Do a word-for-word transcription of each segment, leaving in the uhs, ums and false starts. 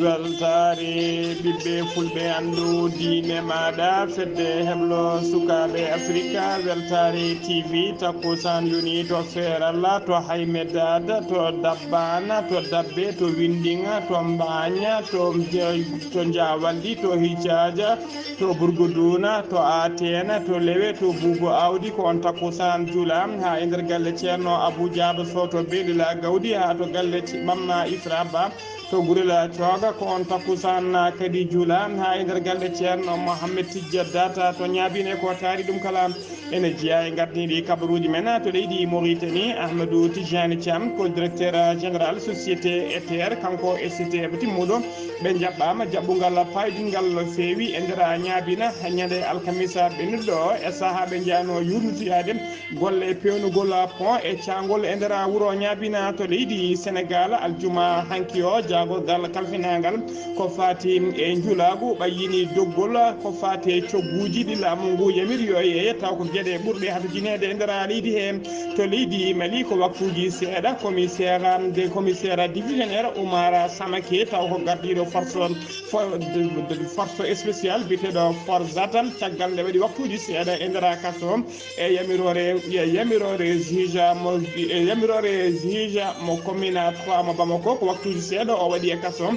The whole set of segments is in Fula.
Weltaare ɓiɓɓe fulɓe, anndu diine maaɗa, fedde heblo sukaaɓe Afrika, weltaare T V, takkusaan yoni to Feerala, to Hayme Daada, to Dabbaana, to Dabbe, to Windiŋa, to Mbaaña, to Nja-, to Njaawalɗi, to Hijaaja, to Burguduuna, to Ateena, to Lewe, to Buubu Awdi, ko on takkusaan jula haa e nder galle Ceerno Abuu Jaaba Sow to Beelila Gawdi, haa to galle Ci-, Mamma Isra Ba. To Gurel Cooga ko on takkusaan kadi jula haa e nder galle Ceerno Mohammed Tijja Data to Ñaabine ko taari ɗum kala. Ene jeyaa e ngardiiɗi kabaruuji men to leydi Mauritanie, Ahmadou Tijani Thiam ko directeur général société Ether, kanko e C T F timmuɗo ɓe jaɓɓaama jaɓɓungal payɗingal no feewi e nder Ñaabina ñande alkamisa ɓennuɗo e sahaa ɓe njaano yurmitoyaade golle peewnugol pont e caangol e nder wuro Ñaabina to leydi Senegaal. Aljuma hanki o, jaagorgal kalfinaagal ko faati e njulaagu ɓayyini doggol ko faati e cogguuji ɗi laamu ngu yamiri yo yeeye, taw ko geɗe ɓurɗe hatujineede e nder leydi he. To leydi Mali ko waktuuji seeɗa, commissaire de commissaire divisionnaire Oumar Samake, taw ko gardiiɗo force, fo-, force spéciale biyeteeɗo Forzata, caggal nde waɗi waktuuji seeɗa e nder kaso. E yamiroore, e yamiroore juge mo, e yamiroore juge mo commune trois mo Bamako, ko waktuuji seeɗa o waɗi e kaso.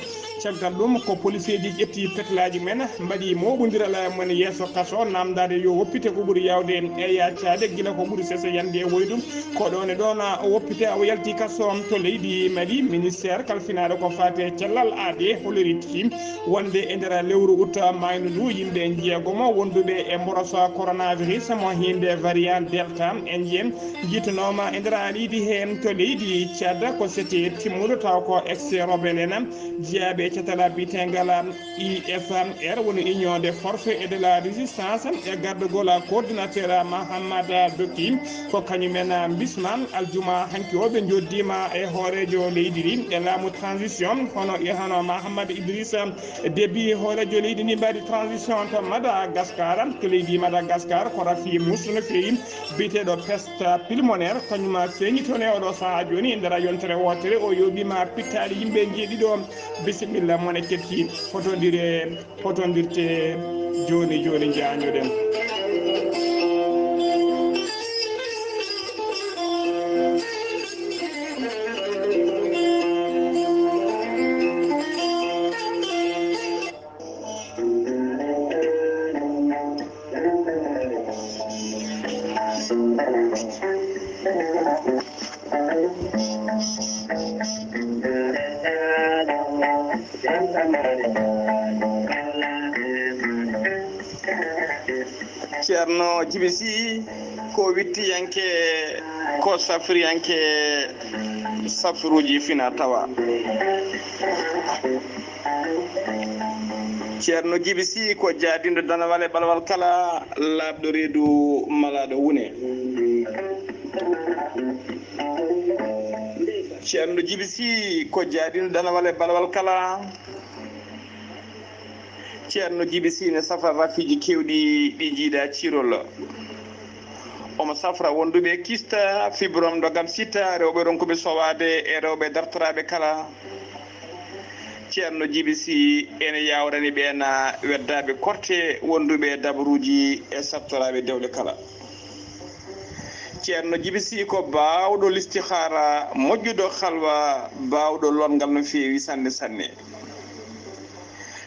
Caggal ɗum, ko poliseeji ƴetti petlaaji men, mbaɗi mooɓondiral e mon yeeso kaso, naamndaade yo woppite ko ɓuri yaawde e yaacaade, gila ko ɓuri sese yande e woydu. Ko ɗoon e ɗoon o woppite, o yalti kaso to leydi Mali. Ministeer kalfinaaɗo ko faati e cellal aade hollirii wonde e nder lewru ut maayno ndu, yimɓe njeegomo wonduɓe e mboros coronavirus mo hiinde variant Delta, en yen jittonooma e nder leydi heen to leydi Tchad, ko sete timmuɗo taw ko ex rebelle en jeyaaɓe e catal biyeteengal I F R, woni Union des Forces et de la Résistance, e gardagol coordinateur Mahamada Doki, ko kañum en mbisma aljuma hanki o ɓe njoddiima e hooreejo leydi ndi e laamu transition, hono e hono Mahamada Idrissa Déby, hooreejo leydi ndi mbaadi transition to Madagascar. To leydi Madagascar ko rafi musɗo no feewi biyeteeɗo peste pulmonaire, kañum feeñi toon e oɗo sahaa jooni e nder yontere wootere o yooɓiima pittaali yimɓe njeeɗiɗo. Bisimilla mon e ketti fotondire, fotondirte jooni jooni, njaañoɗen. Ceerno Jibi Sy ko wittiyanke, ko safriyanke safruuji fina tawa. Ceerno Jibi Sy ko jaadinɗo danawal e balwal kala, laaɓɗo reedu malaaɗo wune. Ceerno Jibi Sy ko jaadinɗo danawal e balwal kala. Ceerno Jibi Sy ne safra rafiiji keewɗi ɗi njiida ciirol. Omo safra wonduɓe kista, fibrome, ndogam sitta, rewɓe ronkuɓe sowaade e rewɓe dartoraaɓe kala. Ceerno Jibi Sy ene yaawrani ɓeen weddaaɓe korte wonduɓe dabaruuji e sattoraaɓe dewle kala. Ceerno Jibi Sy ko baawɗo listihaara, moƴƴuɗo halwa, baawɗo lonngal no feewi sanne sanne.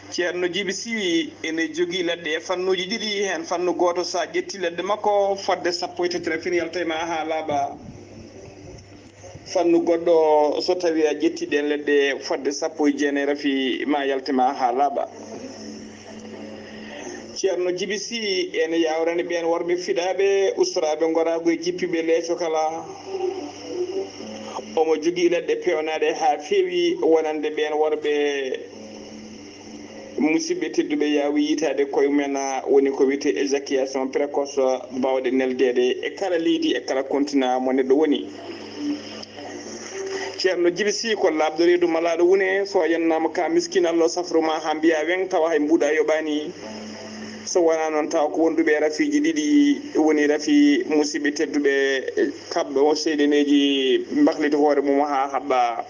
Ceerno Jibi Sy ene jogii leɗɗe e fannuuji ɗiɗi, heen fannu gooto, so a ƴetti leɗɗe makko, fodde sappo e tati rafin yalta e ma haa laaɓa. Fannu goɗɗo, so tawii a ƴetti ɗeen leɗɗe, fodde sappo e jeenayi rafi ma yalta e ma haa laaɓa. Ceerno Jibi Sy ene yaawrani ɓeen worɓe fiɗaaɓe, ustoraaɓe ngoraagu e jippiiɓe leeco kala. Omo jogii leɗɗe peewnaaɗe haa feewi, wonande ɓeen worɓe musidɓe tedduɓe yaawi yiytaade koye mumen, woni ko wiyetee éjaculation précoce, baawɗe neldeede e kala leydi, e kala continent mo neɗɗo woni. Ceerno Jibi Sy ko laaɓɗo reedu malaaɗo wune, so a yennaama ka miskin, Allah safru ma haa mbiyaa weŋ, tawa hay mbuuɗu a yoɓaani. So wonaa noon, tawa ko wonduɓe e rafiiji ɗiɗi, woni rafi musidɓe tedduɓe, kaɓɗo seyɗeneeji mbakliti hoore mum haa haɓɓa,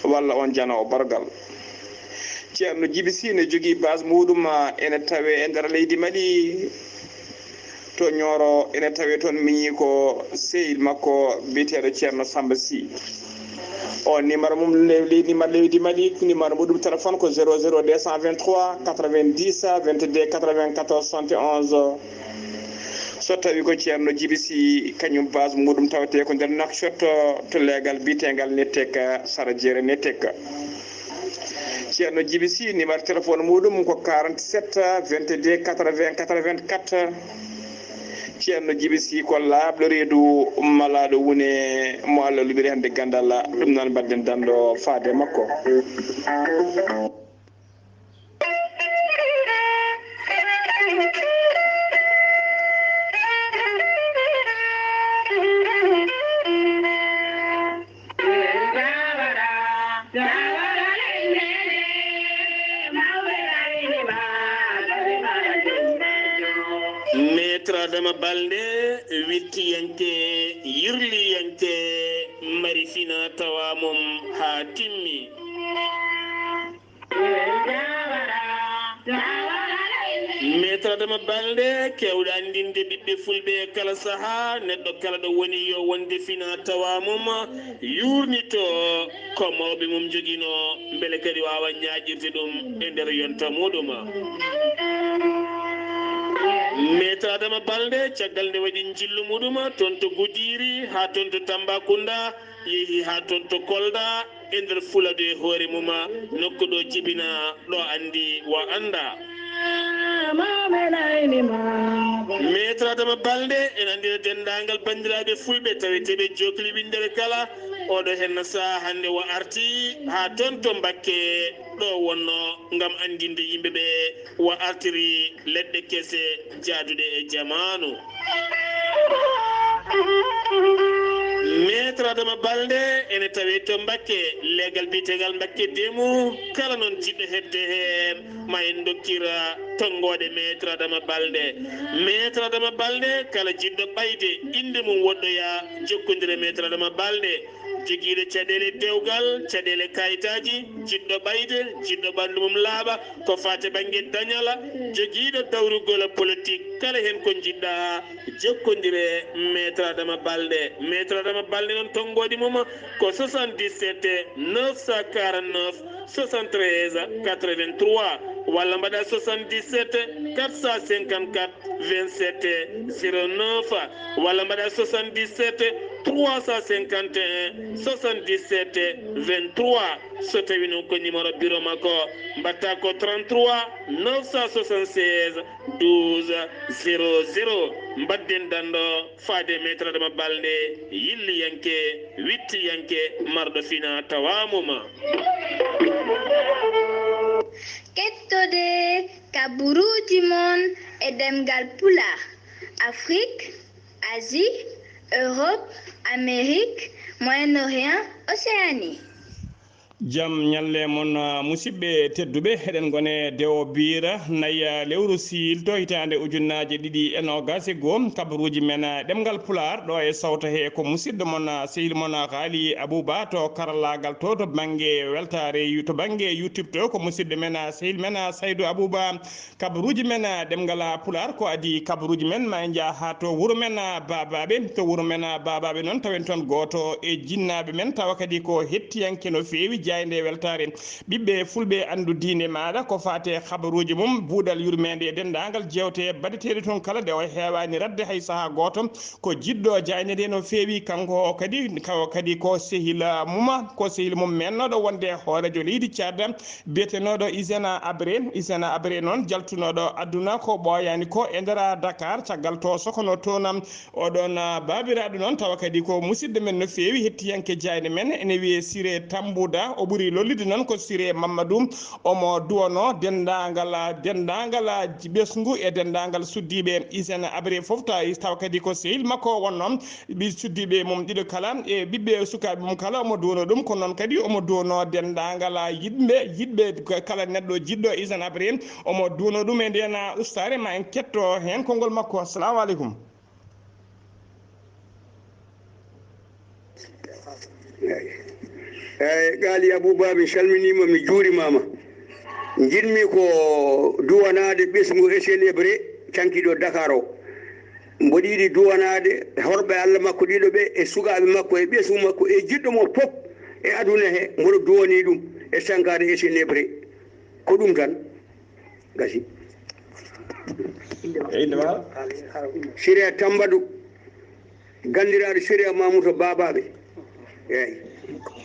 walla on janoowo bargal. Ceerno Jibi Sy ne jogii base muɗum, ah, ene tawee e nder leydi Mali. To Ñooro ene tawee toon, miñi ko sehil makko biyeteeɗo Ceerno Samba Sy. O numéro mum le-, leydi Ma-, leydi Mali, numéro muɗum téléphone ko zéro zéro deux cent vingt-trois quatre-vingt-dix vingt-deux quatre-vingt-quatorze soixante et onze. So tawi ko Ceerno Jibi Sy, kañum base muɗum tawetee ko nder Nouakchott, to leegal biyeteengal Netek, Sara Jeere Netek. Ceerno Jibi Sy, numéro téléphone muɗum ko quarante-sept vingt-deux quatre-vingts quatre-vingt-quatre. Ceerno Jibi Sy ko laaɓɗo reedu, malaaɗo wune, mo Allah luɓiri hannde ganndal, ɗum noon mbaɗɗen danndo faade makko. Maître Adama Balde, wittiyanke, yirliyanke, mari fina tawa mum haa timmi. Maître Adama Balde, keewɗo anndinde ɓiɓɓe fulɓe kala sahaa, neɗɗo kala ɗo woni yo wonde fina tawa mum, yuurnito ko mawɓe mum njogino, mbele kadi waawa ñaaƴirde ɗum e nder yonta muɗum. Maître Adama Balde, caggal nde waɗi njillu muɗum, toon to Gudiri haa toon to Tambacounda, yehi haa toon to Kolda, e nder fuladu e hoore mum, nokku ɗo jibina, ɗo anndi wa annda. Maître Adama Balde, en anndina denndaangal banndiraaɓe fulɓe taweteeɓe Jokli winndere kala, oɗo henna saha hannde wa arti haa toon to Mbakke, ɗo wonno ngam anndinde yimɓe ɓe wa artiri leɗɗe kese jaaduɗe e jamaanu. Maître Adama Balde ene tawe to Mbakke, leegal biyeteegal Mbakke Demu, kala noon jiɗɗo heɓde heen, ma en ndokkira tonngoode Maître Adama Balde. Maître Adama Balde, kala jiɗɗo ɓayde innde mum woɗɗoya, jokkondire Maître Adama Balde. Jogiiɗo caɗeele dewgal, caɗeele kayitaaji, jiɗɗo ɓayde, jiɗɗo ɓanndu mum laaɓa, ko faati bannge dañal, jogiiɗo dawrugol politik, kala heen ko njiɗɗa, jokkondire Maître Adama Balde. Maître Adama Balde noon, tonngoodi mum ko soixante-dix-sept neuf cent quarante-neuf soixante-treize quatre-vingt-trois, walla mbaɗa soixante-dix-sept quatre cent cinquante-quatre vingt-sept zéro neuf, walla mbaɗa soixante-dix-sept trois cent cinquante et un soixante-dix-sept vingt-trois. So tawi noon ko numéro bureau makko, mbaɗta ko trente-trois neuf cent soixante-seize douze zéro zéro. Mbaɗden danndo faade Maître Adama Balde, yilliyanke, wittiyanke, marɗo fina tawa mum. Kettode kaburuuji mon e ɗemngal Pulaar, Afrik, Asie, Europe, Amérique, Moyen-Orient, Océanie. Jam ñalle mon, ah, musidɓe tedduɓe. Eɗen ngone dewo biira nayi, ah, lewru siilto hitaande ujunnaaje ɗiɗi e noogaas e goo. Kabaruuji men, ah, ɗemngal Pulaar, ɗo e sawto he ko musidɗo mon, ah, sehil mon, ah, Haali Abuba to karallaagal to, to bannge weltaare yu-, to bannge YouTube to ko musidɗo men, ah, sehil men, ah, Saydu Abuba. Kabaruuji men, ah, ɗemngal, ah, Pulaar, ko adii kabaruuji men, ma en njah haa to wuro men, ah, Baabaaɓe. To wuro men, ah, Baabaaɓe noon, tawen toon gooto e jinnaaɓe men, tawa kadi ko hettiyanke no feewi jaaynde e weltaare ɓiɓɓe fulɓe anndu diine maaɗa, ko faati e kabaruuji mum, buuɗal yurmeende e denndaangal jeewte baɗeteeɗe toon kala, ɗe o heewaani raɗde hay sahaa gooto. Ko jiɗɗo jaaynde nde no feewi, kanko o kadi, kaw kadi ko sehil, ah, mum, ko sehil mum meennooɗo wonde hooreejo leydi Caad, biyetenooɗo Isena Abre. Isena Abre noon, jaltunooɗo aduna ko ɓooyaani ko e nder Dakar, caggal to sokono toon. Oɗon, ah, baabiraaɗo noon, tawa kadi ko musidɗo men no feewi, hettiyanke jaaynde men, ene wiyee Siré Tambuda. O ɓuri lollude noon ko Siré Mamadou. Omo duwonoo denndaangal, ah, denndaangal, ah, ɓesngu e denndaangal suddiiɓe Isena Abre fof, tawa, tawa kadi ko sehil makko o wonnoo. Ɓi suddiiɓe mum ɗiɗo kala e ɓiɓɓe sukaaɓe mum kala, omo duwonoo ɗum. Ko noon kadi omo duwonoo denndaangal yiɗɓe, yiɗɓe kala neɗɗo jiɗɗo Isena Abre, omo duwonoo ɗum e ndeen ustaare. Ma en ketto heen konngol makko. Assalamu aleykum. Eeyi, Haali Abuba, mi salminiima, mi juurimaama. Njiɗmi ko duwanaade ɓesngu S N F re canki ɗo Dakar o. Mboɗo yiɗi duwanaade horɓe Allah makko ɗiɗo ɓe e sukaaɓe makko e ɓesngu makko e jiɗɗo mo fof e aduna he. Mboɗo duwanii ɗum e sankaade S N F re. Ko ɗum tan. Gasi. E innde ma? Siré Tambadu, ganndiraaɗo Siré Mamoudou Babaɓe. Eeyi.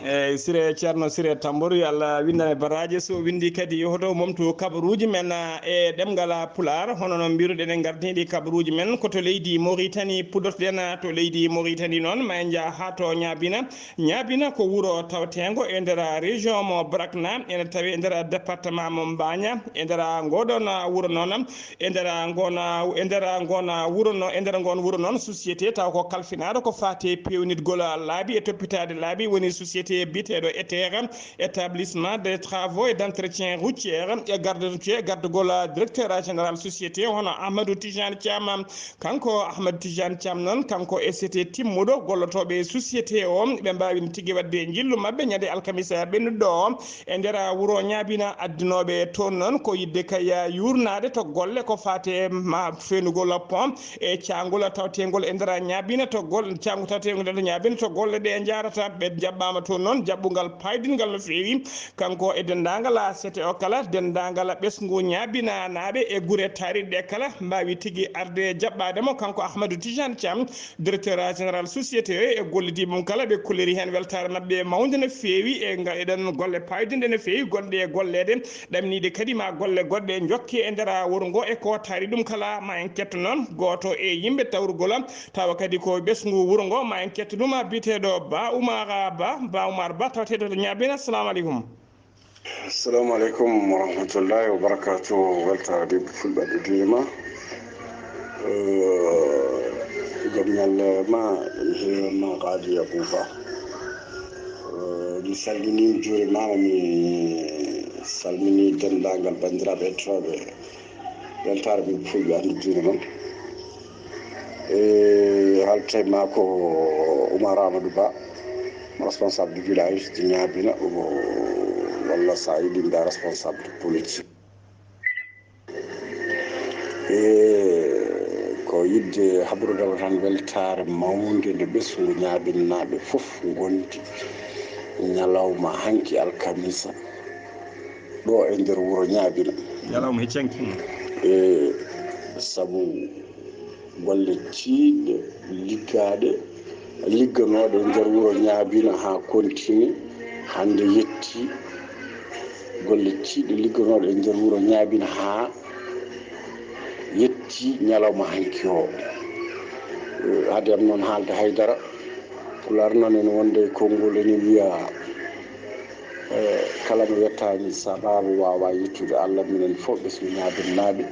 Eeyi, Siré, Ceerno Siré Tambadu, yo Allah winndane baraaji. So winndi kadi, yo hoto momtu kabaruuji men, ah, e ɗemngal Pulaar. Hono no mbiruɗen, en ngardini ɗi kabaruuji men ko to leydi Moritani puɗɗotoɗen, ah, to leydi Moritani noon, ma en njah haa to Ñaabina. Ñaabina ko wuro tawteengo e nder région mo Brakna, ene tawi e nder département mo Mbaaña. E nder ngoɗon wuro noon, e nder ngon, e nder ngon wuro no, e nder ngon wuro noon, société taw ko kalfinaaɗo ko faati e peewnitgol laabi e toppitaade laabi, woni société biyeteeɗo E T R, établissement des travaux et d'entretien routier, e garde routier, gardagol directeur général société, hono Ahmadou Tijani Thiam. Kanko Ahmad Tijani Thiam noon, kanko e société timmuɗo, gollotooɓe e société o, ɓe mbaawi tigi waɗde njillu maɓɓe ñande alkamisa ɓennuɗo o. E nder wuro Ñaabina, addinooɓe toon noon ko yiɗde kay yuurnaade to golle ko faati e ma feenugol pont e caangol tawteengol e nder Ñaabina to gol-, caango tawteengol e nder Ñaabina to golle ɗe njaarata. Ɓe njaɓɓaama toon noon jaɓɓungal paydingal no feewi. Kanko e denndaangal A C T o kala, denndaangal ɓesngu Ñaabinanaaɓe e gure taariiɗe ɗe kala, mbaawi tigi arde jaɓɓaade mo. Kanko Ahmadou Tijani Thiam, directeur général société o, e gollidiiɓe mum kala, ɓe kolliri heen weltaare maɓɓe mawnde no feewi. E nga-, eɗen golle paydinɗe no feewi, gonɗe e golleede, ɗamniiɗe kadi ma golle goɗɗe njokke e nder wuro ngo. E ko taari ɗum kala, ma en ketto noon gooto e yimɓe tawrugol, tawa kadi ko ɓesngu wuro ngo, ma en ketto ɗum, biyeteeɗo Ba Oumar Ba, Ba Oumar Ba, tawateeɗo to Ñaabina. Assalamu aleykum. Assalamu aleykum wa rahmatullahi wa barakatuh. Weltaare debbo fulɓe ɓe diine ma. Eh, jam ñalle ma, hiirma Qadi Abouba. Eh, mi salmini, mi juurima, mi salmini denndaangal banndiraaɓe heɗotooɓe weltaare ɓe fulɓe anndi diine mon. E haaltay ma ko Oumar Amadou Ba, responsable du village de Ñaabina, walla sa yiɗi mbiya responsable politique. E ko yiɗde habrude ma tan weltaare mawnde nde ɓesngu Ñaabinnaaɓe fof ngondi ñalawma hanki alkamisa ɗo e nder wuro Ñaabina. Ñalawma he canki. E sabu golle tiiɗɗe liggaaɗe, ligganooɗe e nder wuro Ñaabina haa kontine, hannde yetti. Golle tiiɗɗe ligganooɗe e nder wuro Ñaabina haa yetti ñalawma hanki o. Eh, hade am noon haalde haydara. Pulaar noon ene wonde e konngol ene wiya, eh, kala mo yettaani sababu waawa yettude Allah. Minen fof ɓe so ñaabinnaaɓe,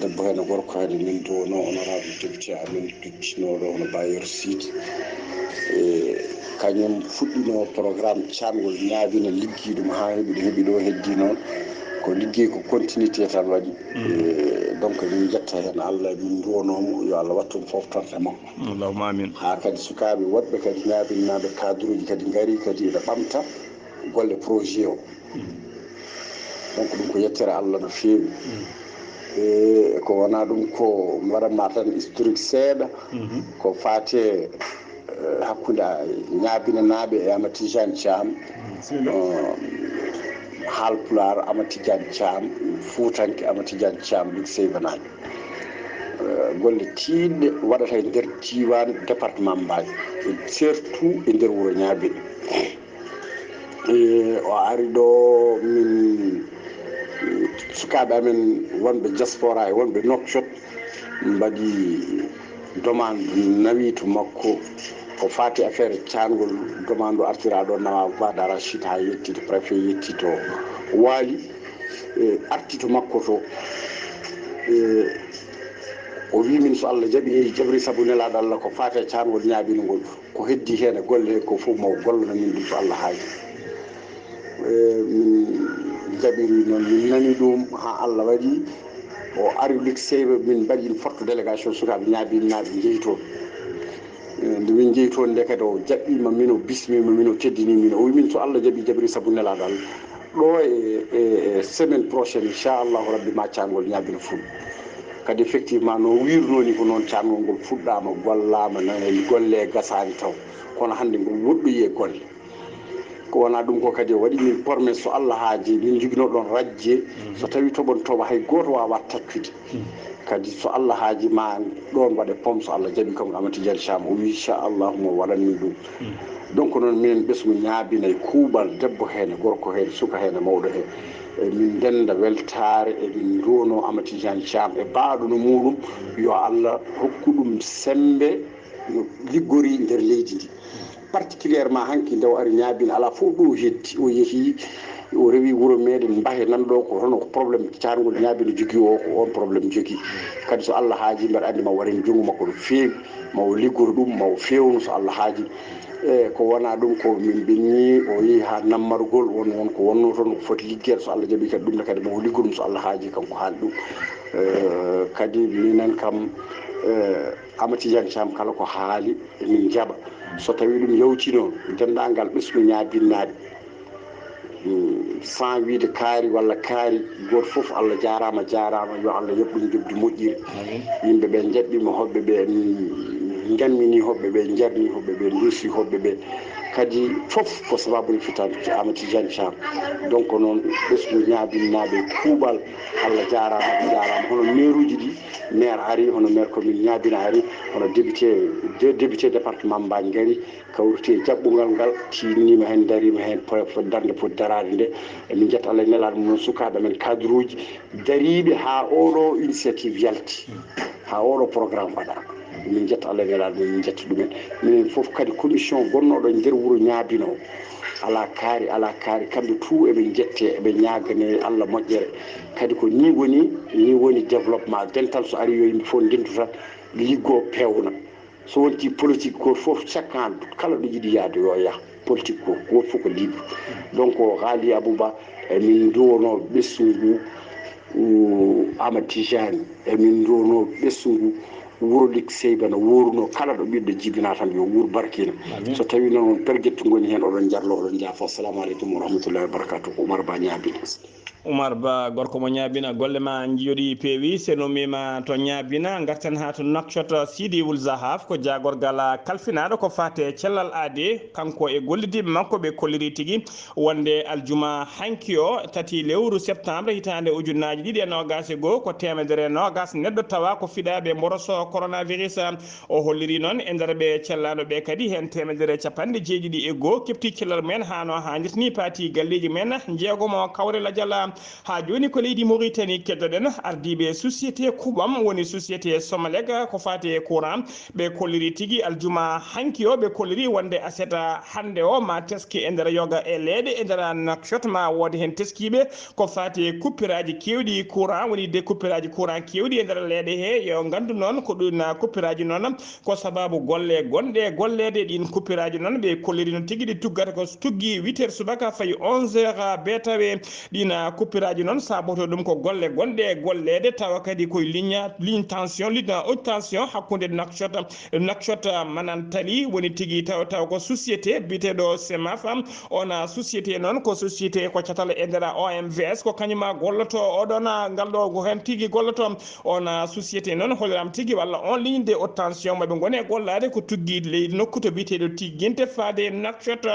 debbo heen e gorko heen, min duwono honorable député amen duttinooɗo hono Bayero Sidi. E kañum fuɗɗino programme caangol Ñaabina, liggi ɗum haa heɓi ɗo, heɓi ɗo heddi noon ko liggey ko continuité tan waɗi. E donc min njetta heen Allah, min nduwanoomo yo Allah wattu ɗum foftorde makko. Allahumma amin. Haa kadi sukaaɓe woɗɓe kadi ñaabinnaaɓe cadre uji kadi ngari kadi ene ɓamta golle projet o. Donc ɗum ko yettere Allah no feewi. E ko wonaa ɗum ko mi waɗan ma tan historique seeɗa, ko faate, eh, hakkunde, ah, ñaabinanaaɓe e Amadou Tijani Thiam. Eh, Haalpulaar, Amadou Tijani Thiam, Fuutanke, Amadou Tijani Thiam, Luc Seybanaaɓe. Eh, golle tiiɗɗe waɗata e nder diiwaan département Mbaye, e surtout e nder wuro Ñaabina. E o ari ɗo, min, sukaaɓe amen wonɓe diaspora e wonɓe Nouakchott mbaɗi demande, nawi to makko ko faati affaire caangol. Demande o artira ɗo, nawa Bada Rachid haa yetti to préfet, yetti to waali. E arti to makko to. E o wi min so Allah jaɓi, jabri sabu nelaaɗo Allah ko faati e caangol ñaabinngol, ko heddi heen e golle he ko fof mo gollana min ɗum so Allah haaji. E min jaɓiri noon, min nani ɗum haa Allah waɗi o ari Luc Seyba, min mbaɗi une forte délégation sukaaɓe ñaabinnaaɓe njehi toon. E nde min njehi toon, nde kadi o jaɓɓiima min, o bismiima min, o teddinii min, o wi min so Allah jaɓi, jabri sabu nelaaɗo Allah. Ɗo e, e, e semaine prochaine, inchallahu rabbi, ma caangol ñaabina fuɗ. Kadi effectivement, no wirnoo ni, ko noon caangol ngol fuɗɗaama, gollaama, nana golle gasaani taw, kono hannde ngol woɗɗoyi e golle. Ko wonaa ɗum ko kadi o waɗi min porme, so Allah haaji, min njoginoo ɗoon rajje, so tawi toɓon toɓa, hay gooto waawaa taccude. Kadi so Allah haaji ma ɗoon waɗe pom, so Allah jaɓi, kanko Amati Jan Caam, o wi inchallahu mo waɗan min ɗum. Donc noon minen ɓesngu ñaabina e kuuɓal, debbo heen e gorko heen e suka heen e mawɗo heen. E min ndennda weltaare, e min nduwonoo Amati Jan Caam e baaɗo no muuɗum, yo Allah hokku ɗum semmbe no liggori nder leydi ndi. Particulièrement hanki nde o ari ñaabina, alaa fof ɗo o heddi, o yehi, o rewi wuro meɗen Mbahe nan ɗo, ko hono ko problème caangol ñaabina jogii o, ko on problème jogii. Kadi so Allah haaji, mbeɗa anndi ma o waɗan junngo makko no feewi, ma o liggoro ɗum, ma o feewnu so Allah haaji. E ko wonaa ɗum, ko min ɓenni, o yehi haa nammargol, won, won ko wonnoo toon, ko foti liggeede, so Allah jaɓi kadi ɗum ne kadi ma o liggoro ɗum so Allah haaji, kanko haali ɗum. E, kadi minen kam, e, Amati Jan Caam kala ko haali, min njaɓa. So tawi ɗum yawti noon, denndaangal ɓesngu ñaabinnaaɓe, mm, sans wiide kaari walla kaari, gooto fof, Allah jaaraama, jaaraama, yo Allah yoɓ ɗum njoɓdi moƴƴiri. Yimɓe ɓe njaɓɓiima, hoɓɓe ɓe, mm, ngammini, hoɓɓe ɓe njarni, hoɓɓe ɓe nduusi, hoɓɓe ɓe kadi fof ko sababu no fitande Amati Jan Caam. Donc noon, ɓesngu ñaabinnaaɓe kuuɓal, Allah jaaraama, jaaraama. Hono meeruuji ɗi, maire ari, hono maire commune ñaabina ari, hono député, deux députés département Mbaye ngari, kawriti e jaɓɓungal ngal, tiinniima heen, ndariima heen, po-, po-, darnde foti daraade nde. Emin njetta Allah e nelaaɗo mum, sukaaɓe men, cadre uji dariiɓe haa oɗo initiative yalti, haa oɗo programme waɗa. Min njetta Allah e nelaaɗo mum, min njetta ɗumen. Minen fof kadi commission gonnooɗo e nder wuro ñaabina o, alaa kaari, alaa kaari, kamɓe tout eɓe njette, eɓe ñaagane Allah moƴƴere. Kadi ko nii woni, nii woni développement. Dental so ari yo yimɓe fof ndentu tan, liggoo, peewna. So wonti politique, gooto fof cakkan, kala ɗo yiɗi yahde yo yah. Politique ko gooto fof ko libre. Donc o haali Abouba, emin nduwonoo ɓesngu, uh, Amadou Tijani, emin nduwonoo ɓesngu wuro Lik Seyba no wuurnoo, kala ɗo ɓiɗɗo jibinaa tan yo wuur barkiina. So tawi noon on pergette ngoni heen, oɗon njarlo, oɗon njaafo. Assalamu aleykum wa rahmatullahi wa barakatuh. Ko Oumar Ba ñaabini. Oumar Ba, gorko mo ñaabina, golle ma njoɗi peewi. Se no mima to ñaabina, ngarten haa to Nouakchott, Sidi Wul Zahaf, ko jaagorgal kalfinaaɗo ko faate cellal aade, kanko e gollidiiɓe makko ɓe kolliri tigi wonde aljuma hanki o, tati lewru septembre hitaande ujunnaji ɗiɗi e noogas e goo, ko teemedere e noogas neɗɗo tawa ko fiɗaaɓe mboroso coronavirus. O holliri noon e nder ɓe cellaano ɓe kadi heen teemedere e capanɗe jeeɗiɗi e goo kepti cellal mumen haa no haanirta ni, paati galleeji mumen njeegomo kawre lajal. Haa jooni ko leydi Mauritanie keddoɗen, ardiiɓe société Kubam woni société Somalec ko faati e courant, ɓe kolliri tigi aljuma hanki o, ɓe kolliri wonde aset hannde o ma teske e nder yoga e leeɗe e nder Nouakchott, ma woode heen teskiiɓe ko faati e kuppiraaji keewɗi courant, woni de kuppiraaji courant keewɗi e nder leeɗe he. Yo nganndu noon ko ɗum kuppiraaji noon ko sababu golle gonɗe golleede. Ɗiin kuppiraaji noon ɓe kolliri no tigi ɗi tuggata ko tuggi huit heures subaka fayi onze heures beetawe. Ɗiin kuppiraaji noon saboto ɗum ko golle gonɗe golleede, tawa kadi koye ligne, ligne tension, ligne haute tension hakkunde Nouakchott, Nouakchott Manantali woni tigi taw, taw ko société biyeteeɗo Semaf. On société noon ko société ko catal e nder O M V S, ko kañum golloto oɗon, ngal ɗo ko heen tigi golloto. On société noon holliram tigi walla on ligne de haute tension mo ɓe ngoni e gollaade ko tuggi leydi nokku to biyeteeɗo Tigginte faade Nouakchott.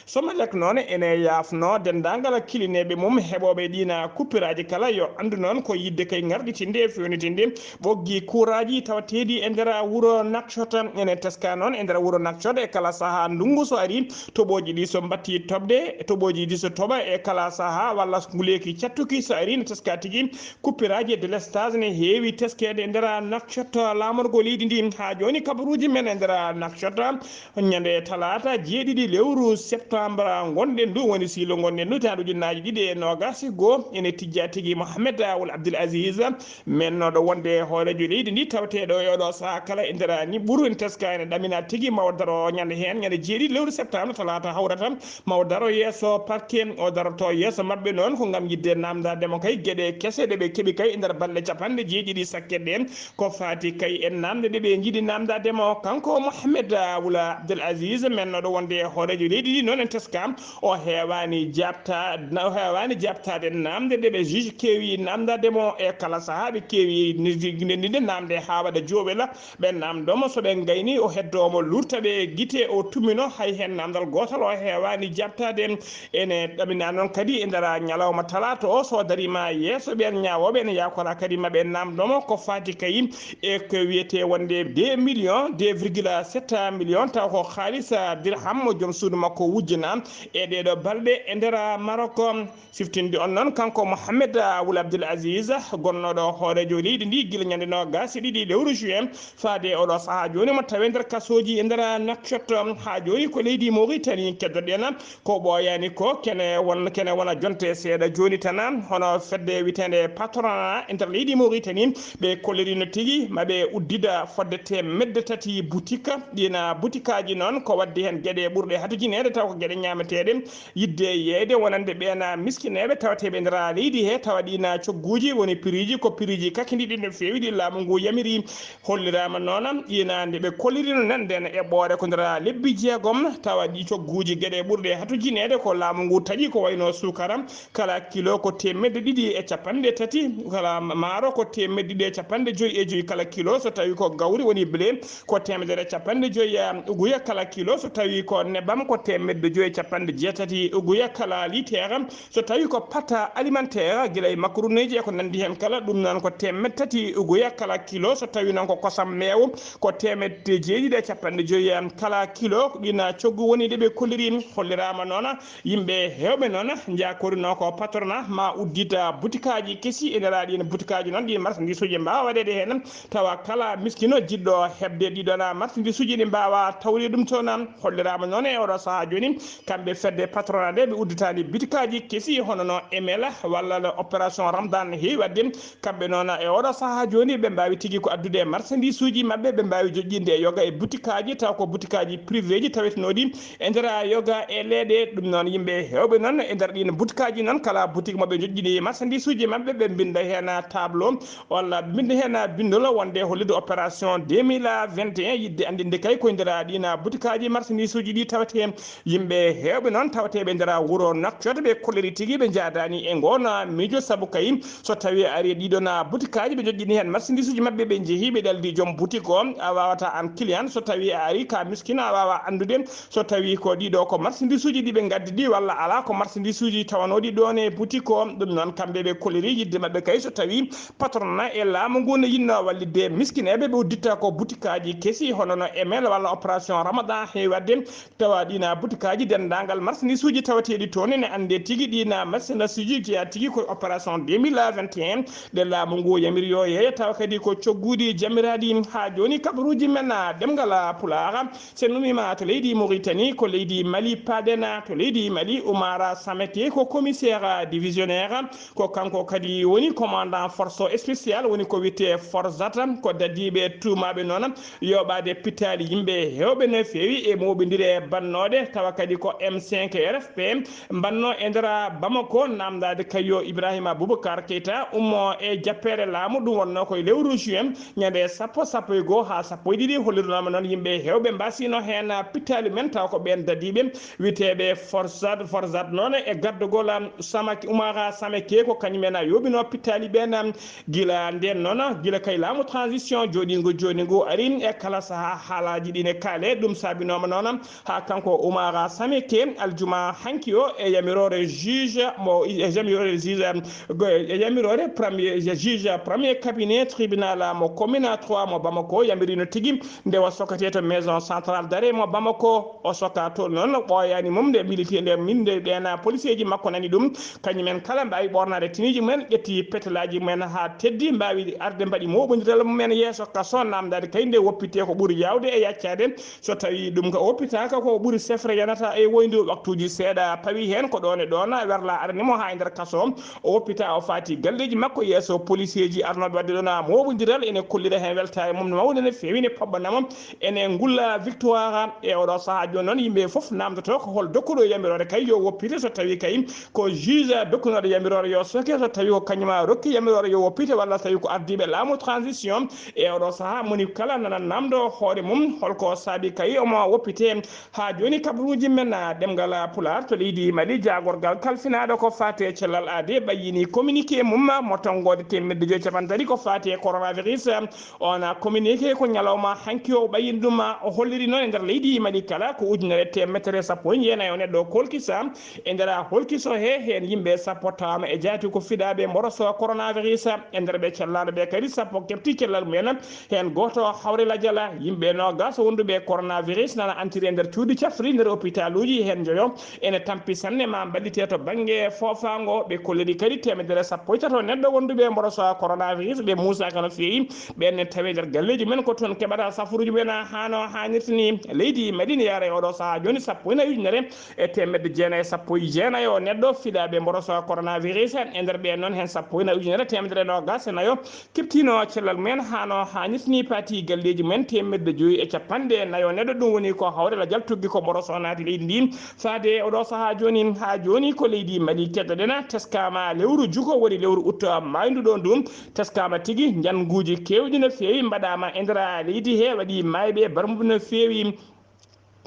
Somelec noon ene yaafno denndaangal kilineeɓe mum heɓooɓe ɗiin kuppiraaji kala yo anndu noon ko yiɗde kay ŋarɗitinde e feewnitinde ɓoggi kuuraaji tawateeɗi e nder wuro Nouakchott. Ene teska noon e nder wuro Nouakchott e kala sahaa ndunngu so ari, toɓooji ɗi so mbattii toɓde, toɓooji ɗi so toɓa e kala sahaa walla nguleeki cattuki so ari, ne teska tigi kuppiraaji e délestage ne heewi teskeede e nder Nouakchott, laamorgo leydi ndi. Haa jooni kabaruuji men e nder Nouakchott, ñande talaata jeeɗiɗi lewru septembre ngonɗen ndu, woni siilo ngonɗen ndu, taandu ujunnaaji ɗiɗi e noogas e goo. Ene tijja tigi Mohamed Wul Abdul Aziz, mennoɗo wonde hoorejo leydi ndi, tawateɗo e oɗo saha kala e nder ni ɓuru en teska ene ɗamina tigi mawo daro ñande heen, ñande jeeɗiɗi lewru septembre, talata hawrata, mawo daro yeeso parquet. O daroto yeeso maɓɓe noon ko ngam yidde namdade mo kay geɗe kese ɗe ɓe keɓi kay e nder balɗe capanɗe jeeɗiɗi sakkere ɗe, ko faati kay e namde ɗe ɓe njiɗi namdade mo. Kanko Mohamed Wul Abdul Aziz, mennoɗo wonde hoorejo leydi ndi, noon en teska o heewani jaabta-, o heewani jaabtaade namde ɗe ɓe juge keewi namdade mo e kala sahaa ɓe keewi nde, nde, nde namde haa waɗa joowela. Ɓe namdo mo, so ɓe ngayni, o heddo mo lurta ɓe gite, o tumino, hay heen namdal gootal o heewani jaabtaade. Ene ɗamina noon kadi e nder ñalawma talaata o, so darima yeeso ɓeen ñaawooɓe, ene yakora kadi maɓe namdo mo ko faati kay e ko wiyete wonde deux millions, deux virgule sept millions, taw ko haalisa dirham mo joom suudu makko wujjina e ɗeɗo balɗe e nder Maroc. Siftinde on noon, kanko Mohamed Wul Abdul Aziz, gonnoɗo hoorejo leydi ndi gila ñande noogas e ɗiɗi lewru juin, faade e oɗo sahaa jooni, mo tawi nder kasooji e nder Nouakchott. Haa jooni ko leydi Mauritanie keddoɗen, ko ɓooyaani ko kene won, kene wona jonte seeɗa jooni tan, hono fedde wiyetende Patronat e nder leydi Mauritanie, ɓe kollirino tigi ma ɓe uddida fodde teemedde tati boutique. Ɗiin boutikaaji noon ko waɗde heen geɗe ɓurɗe hatujineede, taw ko geɗe ñaameteeɗe, yidde yeeyde wonande ɓeen miskineeɓe tawateeɓe e nder leydi he, tawa ɗiin cogguuji woni piriiji, ko piriiji kakindiiɗi no feewi ɗi laamu ngu yamiri. Holliraama noon, ina nde ɓe kollirino nen nden eɓɓoore ko nder lebbi jeegom, tawa ɗi cogguuji geɗe ɓurɗe hatujineede ko laamu ngu taƴi, ko wayno suukara, kala kilo ko teemedde ɗiɗi e capanɗe tati, kala maaro ko teemedde ɗiɗi e capanɗe joyi e joyi kala kilo, so tawi ko gawri woni blé, ko teemedere e capanɗe joyi uguya kala kilo, so tawi ko nebam ko teemedde joyi e capanɗe jeetati uguya kala litere, so tawi ko pâte alimentaire gila e makaroneeji e ko nanndi heen kala, ɗum noon ko teemedde tati uguya kala kilo, so tawi noon ko kosam meewo ko teemedde jeeɗiɗi e capanɗe joyi kala kilo. Ɗiin coggu woni ɗe ɓe kolliri, holliraama noon yimɓe heewɓe noon njaakorinoo ko Patronat ma uddita butikaaji kesi e nder ɗiin butikaaji noon, ɗiin marchandise uji mbaawa waɗeede heen, tawa kala miskino jiɗɗo heɓde ɗiɗon marchandise uji ɗi mbaawa tawde ɗum toon. Holliraama noon e oɗo sahaa jooni, kamɓe fedde Patronat nde ɓe udditaani butikaaji kesi hono no Emel walla no opération Ramadan heewi waɗde. Kamɓe noon e oɗo sahaa jooni ɓe mbaawi tigi ko addude marchandise uji maɓɓe, ɓe mbaawi joƴƴinde e yoga e butikaaji, taw ko butikaaji privé ji tawetenooɗi e nder yoga e leeɗe. Ɗum noon yimɓe heewɓe noon e nder ɗiin butikaaji noon, kala boutique mo ɓe joƴƴini marchandise uji maɓɓe, ɓe mbinnda heen tableau walla mbinnda heen binndol wonde hollude opération deux mille vingt et un, yidde anndinde kay ko e nder ɗiin butikaaji marchandise uji ɗi tawetee. Yimɓe heewɓe noon tawateeɓe nder wuro Nouakchott ɓe kolliri tigi ɓe njaadaani e ngoon miijo, sabu kay so tawi a ari e ɗiɗon butikaaji ɓe joƴƴini heen marchandise uji maɓɓe, ɓe njehi ɓe ɗaldi joom boutique o, a waawata an client, so tawi a ari ka miskino a waawa anndude so tawi ko ɗiɗo ko marchandise uji ɗi ɓe ngaddi ɗi walla alaa ko marchandise uji tawanooɗi ɗoon e boutique o. Ɗum noon kamɓe ɓe kolliri yidde maɓɓe kay so tawi Patronat e laamu ngu ne yinnoo wallitde miskineeɓe, ɓe udditta ko butikaaji kesi hono no Emel walla opération Ramadan heewi waɗde, tawa ɗiin butikaaji denndaangal marchandise uji tawateeɗi toon ene anndee tigi, ɗiin marchandise uji jeyaa tigi ko opération deux mille vingt et un ɗe laamu ngu yamiri yo yeeyo, tawa kadi ko cogguuɗi jamiraaɗi. Haa jooni kabaruuji men ɗemngal Pulaar, so en umiima to leydi Mauritanie, ko leydi Mali paaɗen. To leydi Mali, Oumar Samake ko commissaire divisionnaire, ko kanko kadi woni commandant force spéciale, woni ko wiyetee Forsat, ko dadiiɓe tuumaaɓe noon yoɓaade pittaali yimɓe heewɓe no feewi e mooɓindire bannooɗe, tawa kadi ko M cinq R F P mbannoo e nder Bamako, naamndaade kay yo Ibrahima Boubacar Keita ummo e jappeere laamu. Ɗum wonnoo ko e lewru juin, ñande sappo, sappo e goo haa sappo e ɗiɗi. Hollirnooma noon yimɓe heewɓe mbasiino heen pittaali men, tawa ko ɓeen dadiiɓe wiyeteeɓe Forsat, Forsat noon e gardogol Samake, Oumar Samake, ko kañum en yooɓinoo pittaali ɓeen. Gila ndeen noon, gila kay laamu transition jooɗiingu jooni ngu ari, e kala sahaa haalaaji ɗi ne kaalee. Ɗum saabinooma noon haa kanko Oumar Samake, aljuma hanki o, e yamiroore juge mo, e yamiroore juge, e yamiroore premier, juge premier cabinet tribunal mo commune trois mo Bamako, yamirino tigi nde o sokatee to maison centrale d'arrêt mo Bamako. O soka toon noon, ɓooyaani mum nde militaire, nde min, nde ɓeen policier ji makko nani ɗum, kañum en kala mbaawi ɓoornaade teniiji mumen, ƴetti petelaaji mumen haa teddi, mbaawi arde mbaɗi mooɓondiral mumen yeeso kaso, naamndaade kay nde woppitee ko ɓuri yaawde e yaccaade. So tawii ɗum ka woppitaaka, ko ɓuri sefre yanata e woyndu waktuuji seeɗa pawi heen, ko ɗoon e ɗoon werla arani mo haa e nder kaso. O woppita, o faati galleeji makko yeeso policeeji arnooɓe waɗde ɗon mooɓondiral. Ene kollira heen weltaare mum no mawni no feewi, ne poɓɓanamo ene ngulla victoire. E oɗo sahaa jooni noon, yimɓe fof namdoto ko hol dokkuɗo yamiroore kay yo woppite, so tawi kay ko juge dokkunooɗo yamiroore yo soke, so tawi ko kañum rokki yamiroore yo woppite, walla so tawi ko ardiiɓe laamu transition. E oɗo sahaa, moni kala nana namdo hoore mum holko saabi kay omo woppite. Haa jooni, kabaruuji men, ah, ɗemngal Pulaar to leydi Mali, jaagorgal kalfinaaɗo ko faati e cellal aadee ɓayyini communiqué mum mo tonngoode teemedde joyi cappanɗe tati ko faati e coronavirus. On communiqué ko ñalawma hanki o ɓayyini ɗum, o holliri noon e nder leydi Mali kala ko ujunere teemedere sappo e jeenayi o neɗɗo kolkisa. E nder holkiso he, heen yimɓe sappo tawaama e jaati ko fiɗaaɓe mboroso coronavirus. E nder ɓe cellaaɗo ɓe kadi, sappo keɓti cellal mumen. Heen gooto hawre lajal, yimɓe noogas wonduɓe coronavirus nana antiri e nder cuuɗi cafri nder hôpitaluuji, heen njoyo ene tampi sanne ma mballite to bannge foofaango. Ɓe kolliri kadi teemedere sappo e tato neɗɗo wonduɓe mboroso coronavirus, ɓe muusaaka no feewi. Ɓeen ne tawi nder galleeji men ko toon keɓata safuruuji men hano haanirta ni. Leydi Mali ne yaara e oɗo sahaa jooni sappo e nayi ujunere e teemedde jeenayi e sappo e jeenayi o neɗɗo fiɗaaɓe mboroso coronavirus. E nder ɓeen noon, heen sappo e nayi ujunere teemedere noogas e nayo keɓtino cellal mumen hano haanirta ni, paati galleeji mumen teemedde joyi e cappanɗe nayo neɗɗo. Ɗum woni ko hawre lajal tuggi ko mboroso naati leydi ndi. Faade oɗo sahaa jooni, haa jooni ko leydi Mali keddoɗen, teskaama lewru juko, woni lewru août maayduɗo ndu, teskaama tigi, njannguuji keewɗi no feewi mbaɗaama e nder leydi he, waɗi maayɓe barmuɓe no feewi.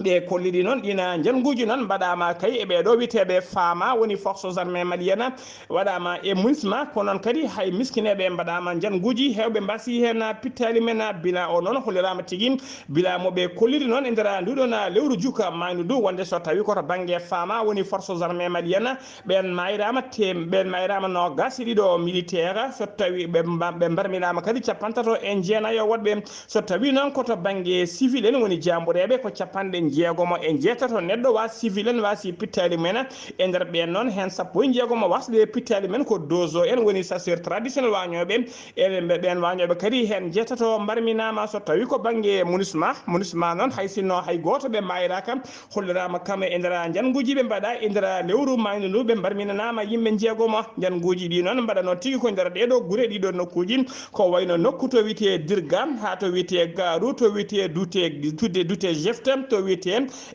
Ɓe kolliri noon ɗina njannguuji noon mbaɗaama kay e ɓeeɗo wiyeteeɓe faama, woni forces armées maliennes, waɗaama e MINUSMA, ko noon kadi hay miskineeɓe mbaɗaama njannguuji, heewɓe mbasi heen pittaali men. Bilan o noon holliraama tigi, bilan mo ɓe kolliri noon e nder nduɗon lewru juka maaynu ndu, wonde so tawi ko to bannge faama, woni forces armées maliennes, ɓeen maayraama tem-, ɓeen maayraama noogas e ɗiɗo militaire, so tawi ɓe mba-, ɓe mbarminaama kadi cappantato e jeenayo woɗɓe. So tawi noon ko to bannge civil en woni jaambureeɓe ko cappanɗe jeegomo e jeetato neɗɗo wa civil en wasi pittaali mumen. E nder ɓeen noon, heen sappo e jeegomo wasɓe pittaali men ko dozo en woni chasseur traditionnel wañooɓe. Enen ɓe ɓeen wañooɓe kadi heen jeetato mbarminaama. So tawi ko bannge MINUSMA, MINUSMA noon hay sinno hay gooto ɓe maayraaka, holliraama kam e nder njannguuji ɓe mbaɗa e nder lewru maaynu ndu, ɓe mbarminanaama yimɓe jeegomo. Njannguuji ɗi noon mbaɗanoo tigi ko nder ɗeeɗo gure, ɗiɗo nokkuuji, ko wayno nokku to wiyetee Dirga, haa to wiyetee Gaaru, to wiyetee Dute, Dute, Dute Jefte, to wiyetee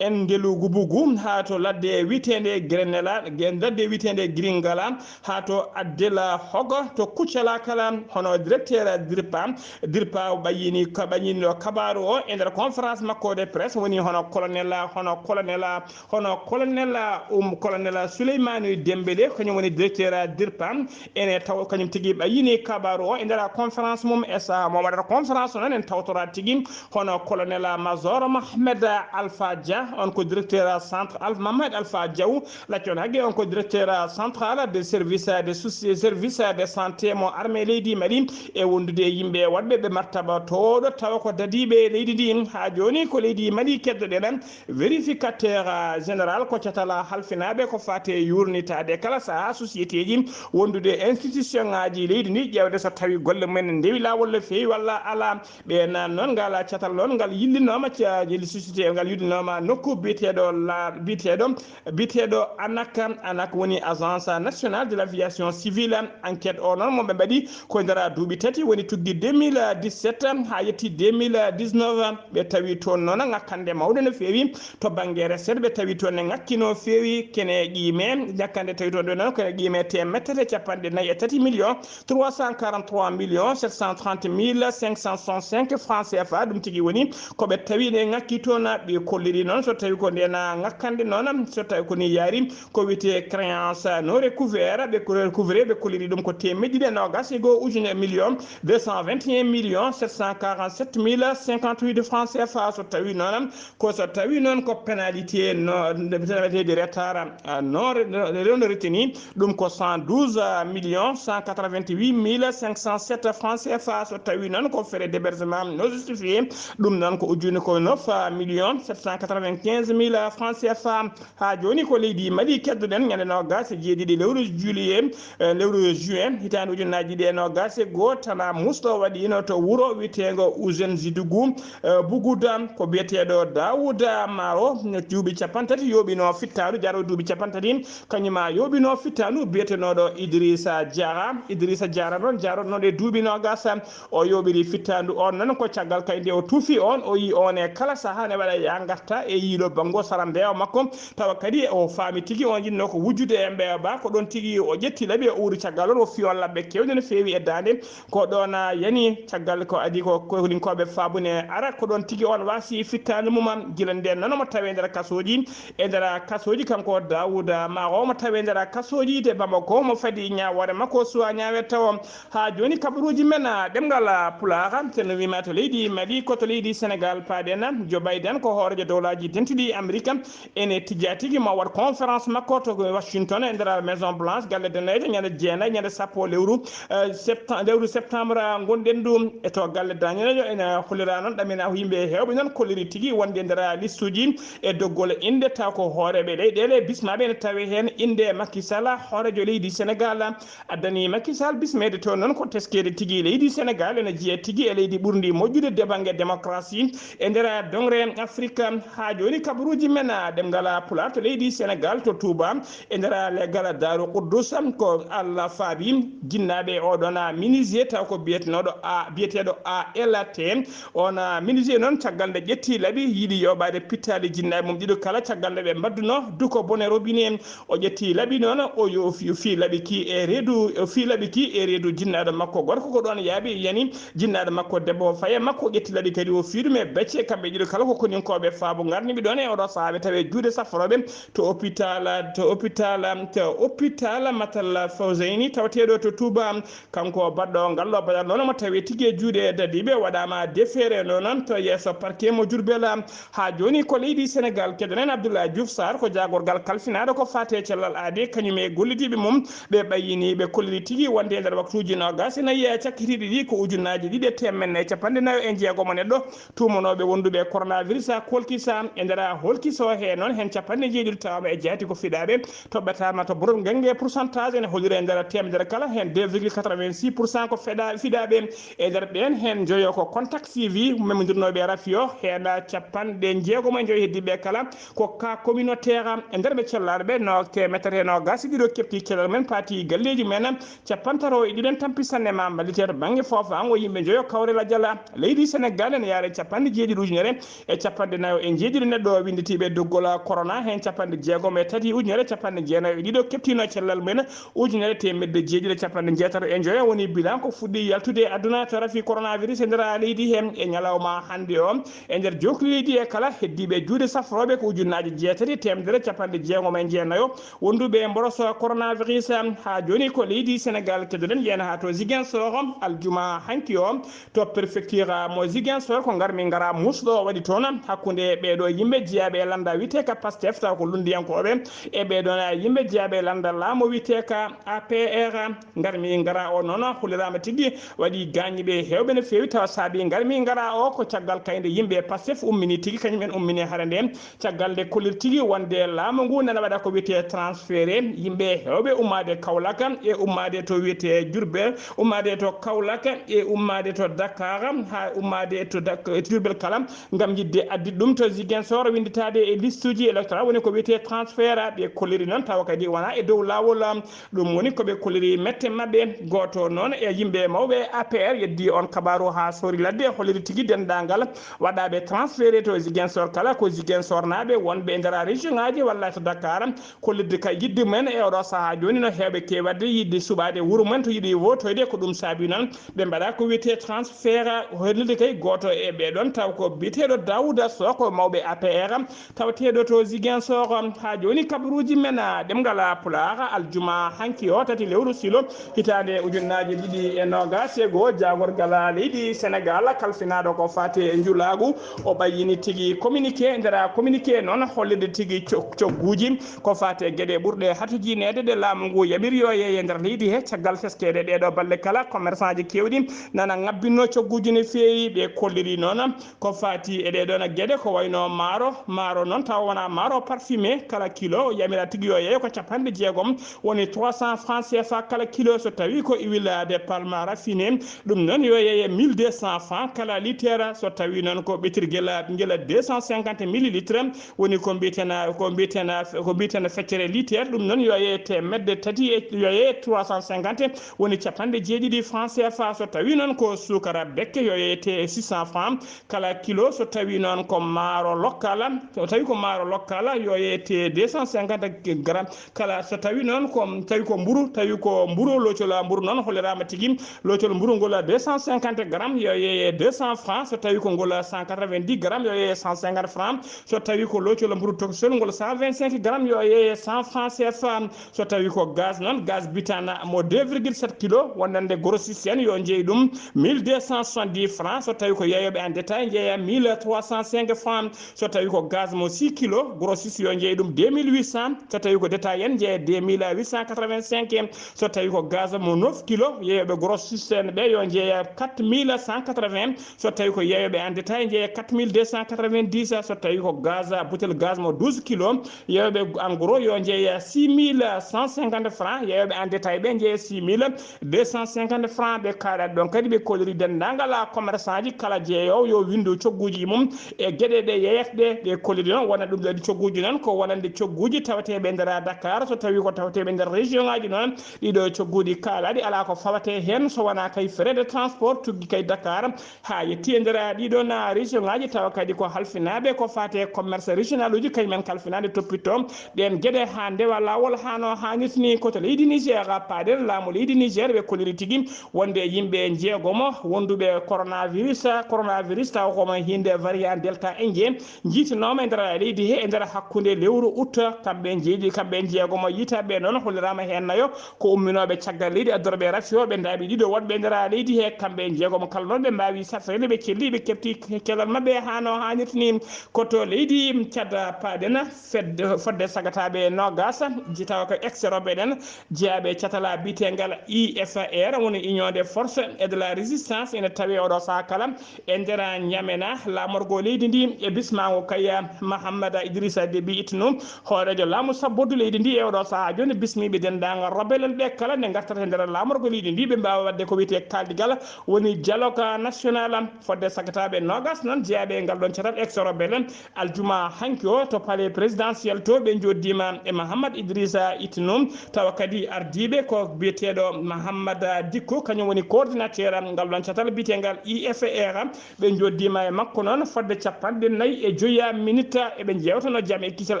en Ndelugu Bugu, haa to ladde wiyeteende Grenela, gen-, ladde wiyeteende Gringala, haa to Addela Hogo, to Kuccala kala, hono directeur DIRPA, DIRPA ɓayyini, ka-, ɓayyini ɗo kabaaru o e nder conférence makko de presse, woni hono colonel, hono colonel, hono colonel, um, colonel Souleymane Dembélé, kañum woni directeur DIRPA, ene taw kañum tigi ɓayyini kabaaru o e nder conférence mum. E saha mo waɗata conférence o noon, en tawtora tigi hono colonel major Mohamed Alpha Dia, on ko directeur centre Al-, Mohamed Alpha Diaw, laccon haqqe, on ko directeur central de service de souci-, service de santé mo armée leydi Mali, e wondude e yimɓe waɗɓe ɓe martaba tooɗo, tawa ko dadiiɓe leydi ndi. Haa jooni ko leydi Mali keddoɗen. Vérificateur, ah, général ko catal halfinaaɓe ko faati e yuurnitaade kala sahaa sociétéji wondude e institution ŋaaji leydi ndi, ƴeewde so tawi golle mumen ndewi laawol no feewi walla alaa. Ɓe naan noon, ngal catal noon, ngal yillinooma ca-, yilli société, ngal yillinooma nokku biyeteeɗo la-, biyeteeɗo, biyeteeɗo ANAC. ANAC woni Agence Nationale de l'Aviation Civile. Enquête o noon mo ɓe mbaɗi ko nder duuɓi tati, woni tuggi deux mille dix-sept haa yetti deux mille dix-neuf. Ɓe tawi toon noon ŋakkande mawɗo no feewi to bannge recette. Ɓe tawi toon ne ŋakki no feewi kene qiime, ŋakkande tawi toon ɗo noon kene qiime teemedde tati e cappanɗe nayi e tati million trois cent quarante-trois millions sept cent trente mille cinq cent soixante-cinq francs C F A. Ɗum tigi woni ko ɓe tawi ne ŋakki toon. Ɓe kolliri noon so tawi ko nden ŋakkande noon, so tawi ko ni yaari, ko wiyetee créance non recouvert, ɓe ko recouvrer, ɓe kolliri ɗum ko teemedde ɗiɗi e noogas e go'o ujunere million deux cent vingt et un millions sept cent quarante-sept mille cinquante-huit francs C F A. So tawi noon, ko so tawi noon ko pénalité no, pénalité de retard, ah, non re-, non retenu, ɗum ko cent douze millions cent quatre-vingt-huit mille cinq cent sept francs C F A. So tawi noon ko frais d'hébergement non justifié, ɗum noon ko ujunere ko neuf millions Sept cent quatre-vingt-quinze mille francs C F A. Haa jooni ko leydi Mali keddoɗen, ñande noogaas e jeeɗiɗi lewru juillet, eh, lewru juin, hitaande ujunnaji ɗiɗi e noogaas e goo, tana musɗo waɗiino to wuro wiyeteengo Uzen Zidugu, eh, Buguda, ko biyeteeɗo Daouda Maro, duuɓi capanɗe tati yooɓino fittaandu, jaro duuɓi capanɗe tati, kañuma yooɓino fittaandu biyetenooɗo Idrissa Diarra. Idrissa Diarra noon, jaroɗnooɗo e duuɓi noogaas, o yooɓiri fittaandu on noon ko caggal kay nde o tuufi on, o yii on e kala sahaa ne waɗa ya ngarta e yiilo banngo sara mbeewa makko, tawa kadi o faami tigi on yinnoo ko wujjude e mbeewa ba, ko ɗon tigi o ƴetti laɓi, o uuri caggal on, o fii on laɓɓe keewɗe no feewi e daande, ko ɗon a yani caggal ko adi ko koyninkooɓe faabune ara, ko ɗon tigi on waasi fittaandu mum am, gila nden noon omo tawee nder kasooji, e nder kasooji kanko Daouda Maro omo tawee nder kasooji de Bamako, omo fadi ñaawoore makko suwa ñaawe tawo. Haa jooni kabaruuji men, ah, ɗemngal, ah, Pulaar, so no wiima to leydi Mali, ko to leydi Senegaal paaɗen. Joe Biden ko hooreejo dowlaaji dentuɗi Amerik, ene tijjaa tigi mo waɗ conférence makko to Washington e nder Maison Blanche, galle daneejo, ñande jeenayi, ñande sappo lewru, eh, septa-, lewru septembre, ah, ngonɗen ɗum. E to galle daneejo ene hollira noon ɗamin yimɓe heewɓe noon kolliri tigi wonde e nder listuuji e doggol innde taw ko hooreeɓe leyɗeele bismaaɓe ene tawi heen innde Macky Sall, hooreejo leydi Senegaal. Addani Macky Sall bismeede toon noon ko teskeede tigi leydi Senegaal ene jeya tigi e leydi ɓurndi moƴƴude de bannge démocratie e nder doŋre Afrique. Haa jooni kabaruuji men, ah, ɗemngal Pulaar to leydi Senegaal to Touba e nder leggal Daaru Quddus ko Allah faabi jinnaaɓe oɗon, ah, menuisier taw ko biyetenooɗo A, biyeteeɗo A L T. On, ah, menuisier noon caggal nde ƴetti laɓi yiɗi yoɓaade pittaali jinnaaɓe mum ɗiɗo kala caggal nde ɓe mbaddunoo duko bone robinet. O ƴetti laɓi noon, o yo-, o fi-, o fii laɓi ki e reedu, o fii laɓi ki e reedu jinnaaɗo makko gorko ko ɗoon yaaɓi, yani jinnaaɗo makko debbo o faye makko, o ƴetti laɓi kadi o fii ɗum e becce, kamɓe ɗiɗo kala ko koninkooɓe faabo ngarniɓe ɗoon e oɗo sahaa ɓe tawi e juuɗe safrooɓe to hôpital, to hôpital, to hôpital Matlaboul Fawzeyni tawateeɗo to Touba. Kanko baɗɗo ngal ɗo baɗal noon mo tawi tigi e juuɗe dadiiɓe waɗaama defeere noon to yeeso parquet mo Diourbel. Haa jooni ko leydi Senegaal, keɗoɗen Abdoulaye Diouf Sarr ko jaagorgal kalfinaaɗo ko faati e cellal aadi, kañum e gollidiiɓe mum ɓe ɓayyini, ɓe kolliri tigi wonde e nder waktuuji noogaas e nayi e cakkitiiɗi ɗi ko ujunnaaji ɗiɗi e teemedde nayi e capanɗe nayo e jeegom neɗɗo tuumanooɓe wonduɓe e coronavirus a kolkisa. E nder holkiso he noon heen capanɗe jeeɗiɗi tawaama e jaati ko fiɗaaɓe, toɓɓataama to borom gannge pourcentage ene hollira e nder teemedere kala heen deux virgule quatre-vingt-six pour cent ko feɗa-, fiɗaaɓe. E nder ɓeen heen njoyo ko contact suivi, memdirnooɓe rafi o, heen capanɗe jeegom e njoyo heddiiɓe kala ko cas communautaire. E nder ɓe cellaaɗo ɓe no ke mettere noogaas e ɗiɗo keɓti cellal men paati galleeji men, capantato e ɗiɗo en tampi sanne ma mballite to bannge foofa ngo yimɓe njoyo kawre lajal leydi Senegaal ene yaare capanɗe jeeɗiɗi ujunere e capanɗe nayo e jeeɗiɗo neɗɗo winnditiiɓe doggol corona, heen capanɗe jeegom e tati ujunere capanɗe jeenayo e ɗiɗo keɓtino cellal men, ujunere teemedde jeeɗiɗi e capanɗe jeetato e njoyo woni bilan ko fuɗɗi yaltude e aduna to rafi coronavirus e nder leydi he. E ñalawma hannde o, e nder jokli leydi e kala heddiiɓe juuɗe safrooɓe ko ujunnaaji jeetati e teemedere capanɗe jeegom e jeenayo wonduɓe e mboroso coronavirus. Haa jooni ko leydi Senegaal keɗoɗen, yen haa to Ziguinchor aljuma hanki o, to prefecture mo Ziguinchor ko ngarmi ngara musɗo waɗi toon hakkunde ɓeeɗo yimɓe jeyaaɓe e lannda wiyetee ka Pastef taw ko lunndiyankooɓe, e ɓeeɗo yimɓe jeyaaɓe e lannda laamu wiyetee ka A P R. Ngarmi ngara o noon holliraama tigi waɗi gaañiiɓe heewɓe no feewi, tawa saabi ngarmi ngara o ko caggal kayde yimɓe Pastef ummini tigi, kañum en ummini hare nde. Caggal nde kollir tigi wonde laamu ngu nana waɗa ko wiyetee transféré yimɓe heewɓe ummaade Kaolack e ummaade to wiyetee Diourbel, ummaade to Kaolack e ummaade to Dakar, haa ummaade to Dak-, to Diourbel kala, ngam yiɗde addude ɗum to Ziguinchor winnditaade e listuuji électoral, woni ko wiyetee transfert. Ɓe kolliri noon tawa kadi wonaa e dow laawol. Ɗum woni ko ɓe kolliri mette maɓɓe. Gooto noon e yimɓe mawɓe A P R yeddi on kabaaru haa soori ladde, holliri tigi denndaangal waɗaaɓe transféré to Ziguinchor kala ko Ziguinchornaaɓe wonɓe e nder région ŋaaji walla to Dakar. Kollirde ka yiɗde men e oɗo sahaa jooni no heewɓe keewi waɗde yiɗde suɓaade wuro mum to yiɗi wootoyde, ko ɗum saabi noon ɓe mbaɗa ko wiyetee transfert. Hollirde kay gooto e ɓee ɗoon taw ko biyeteeɗo Daouda Sow, ko mawɓe A P R tawateeɗo to Ziguinchor. Haa jooni kabaruuji men, ah, ɗemngal Pulaar, aljuma hanki o, tati lewru silo, hitaande ujunnaaje ɗiɗi e noogaas e goo, jaagorgal leydi Senegaal kalfinaaɗo ko faati e njulaagu, o ɓayyini tigi communiqué. Nder communiqué noon hollirde tigi co-, cogguuji ko faati e geɗe ɓurɗe hatujineede ɗe laamu ngu yaɓiri yo yeeye nder leydi he. Caggal teskeede ɗeeɗo balɗe kala, commerçantji keewɗi nana ŋabbinno cogguuji no feewi. Ɓe kolliri noon ko faati e ɗee ɗoon geɗe Ko wayno maaro, maaro noon tawa wona maaro parfumé, kala kilo yamira tigi yo yeeyo ko capanɗe jeegom, woni trois cents francs C F A kala kilo. So tawi ko huile de palme raffiné, ɗum noon yo yeeye mille deux cents francs kala litre. So tawi noon ko ɓetirgel ngel deux cent cinquante millilitres, woni ko mbiyeten, ko mbiyeten, ko mbiyeten feccere litre, ɗum noon yo yeeye teemedde tati e, yo yeeye trois cent cinquante, woni capanɗe jeeɗiɗi francs C F A. So tawi noon ko suukara bekke, yo yeeye six cents francs kala kilo. So tawi noon ko maaro lokkal, so tawi ko maaro lokkal, yo yeeye deux cent cinquante grammes kala. So tawi noon ko, tawi ko mburu, tawi ko mburu, locol mburu noon holliraama tigi, locol mburu ngol deux cent cinquante grammes, yo yeeye deux cents francs. So tawi ko ngol cent quatre-vingt-dix grammes, yo yeeye cent cinquante francs. So tawi ko locol mburu tokosel ngol cent vingt-cinq grammes, yo yeeye cent francs C F A. So tawi ko gaz noon, gaz butane mo deux virgule sept kilo, wonande grossiste en yo jeeyi ɗum mille deux cent soixante-dix francs. So tawi ko yeeyooɓe en détail, jeeya mille trois cent cinq francs. So tawi ko gaz mo six kilo, grossiste yo jeeyi ɗum deux mille huit cents. So tawi ko détail en, jeeya deux mille huit cent quatre-vingt-cinq. So tawi ko gaz mo neuf kilo, yeeyooɓe grossiste en ɓe yo jeeya quatre mille cent quatre-vingts. So tawi ko yeeyooɓe en détail, jeeya quatre mille deux cent quatre-vingt-dix. So tawi ko gaz, butel gaz mo douze kilo, yeeyooɓe en gros yo jeeya six mille cent cinquante francs, yeeyooɓe en détail ɓe jeeya six mille deux cent cinquante francs. Ɓe kaaɗa ɗon kadi, ɓe kolliri denndaangal commerçant ji, kala jeeyoowo yo winndu cogguuji mum e geɗe ɗe yeeyata ɗe. Ɓe kolliri noon wona ɗum ɗo ɗi cogguuji noon ko wonande cogguuji tawateeɓe e nder Dakar. So tawi ko tawateeɓe e nder région ngaji noon, ɗiɗo cogguuji kaalaaɗi alaa ko fawate heen so wonaa kay frais de transport tuggi kay Dakar haa yetti e nder ɗiɗo na région ngaji, tawa kadi ko halfinaaɓe ko faate commerce régional uji kañumen kalfinaade toppitto ɗeen geɗe haa ndewa laawol haa no haanirta ni. Ko to leydi Niger paaɗen, laamu leydi Niger ɓe kolliri tigi wonde yimɓe jeegomo wonduɓe coronavirus, coronavirus tawa komo hinde variant Delta Indien, jiitinooma e nder leydi he e nder hakkunde lewru août. Kamɓe jeeɗi, kamɓe jeegomo yiitaɓe noon holliraama heen nayo ko umminooɓe caggal leydi, addorɓe rafi o, ɓe ndaaɓi ɗiɗo woɗɓe e nder leydi he. Kamɓe jeegomo kala noon ɓe mbaawi safreede, ɓe celli, ɓe keɓti kelal maɓɓe haa no haanirta ni. Ko to leydi Tchad paaɗen, fedde, fodde sagataaɓe noogas, tawa ko ex-rebelle en, jeyaaɓe e catal biyeteengal I F R, woni Union des Forces et de la Résistance, ene tawi oɗo sahaa kala e nder Njamena, laamorgo leydi ndi, e bismaango kay Mahammada Idrissa Déby Itno, hooreejo laamu sabbordu leydi ndi e oɗo sahaa jooni, bismiiɓe denndaangal rebelle en ɓe kala nde ngartata e nder laamorgo leydi ndi, ɓe mbaawa waɗde ko wiyetee kaaldigal, woni dialogue national. Fodde sagataaɓe noogas noon, jeyaaɓe e ngal ɗoon catal ex-rebelle en, aljuma hanki o to palais présidentiel to, ɓe njoddiima e Mahammad Idrissa Itno, tawa kadi ardiiɓe ko biyeteeɗo Mahammad Dikko, kañum woni coordinateur ngal ɗoon catal biyeteengal I F R. Ɓe njoddiima e makko noon fodde capanɗe nayi e joya minita, eɓe njeewtano jam e kisal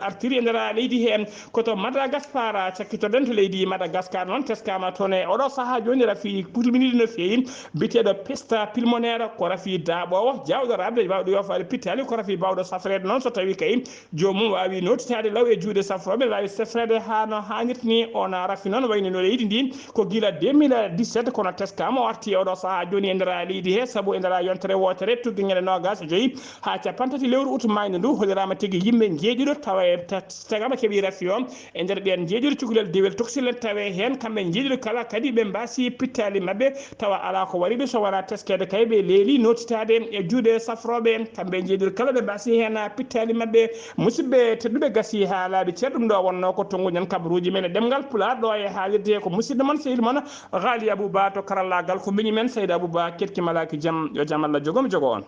artiri e nder leydi heen. Ko to Madagascar cakkitoɗen, to leydi Madagascar noon, teskaama toon e oɗo sahaa jooni rafi kulminiiɗo no feewi, biyeteeɗo pesta pulmonaire, ko rafi daaɓoowo, jaawɗo raɓde, baawɗo yoofaade pittaali, ko rafi baawɗo safreede noon, so tawi kay joomum waawi nootitaade law e juuɗe safrooɓe, waawi safreede haa no haanirta ni. Oon rafi noon wayni no leydi ndi ko gila deux mille dix-sept, kono teskaama o arti e oɗo sahaa jooni e nder leydi he, sabu e nder yontere wootere tuggi ñande noogas e joyi haa capanɗe tati lewru août maayde ndu, holliraama tigi yimɓe njeeɗiɗo tawa e ta-, tagama keɓi rafi o. E nder ɓeen njeeɗiɗo cukalel dewel tokosel en tawe heen, kamɓe njeeɗiɗo kala kadi ɓe mbaasi pittaali maɓɓe, tawa alaa ko waɗi ɓe so wonaa teskeede kay ɓe leeli nootitaade e juuɗe safrooɓe. Kamɓe njeeɗiɗo kala ɓe mbaasi heen pittaali maɓɓe. Musidɓe tedduɓe, gasi haa laaɓi cer, ɗum ɗo wonnoo ko tonnguɗen kabaruuji men e ɗemngal Pulaar ɗo e haalirde ko musidɗo mon sehil mon Ghali Abou Ba, to karallaagal ko miñi men Seydi Abou Ba, keɗki malaaki jam, yo jam Allah jogo mi jogo on.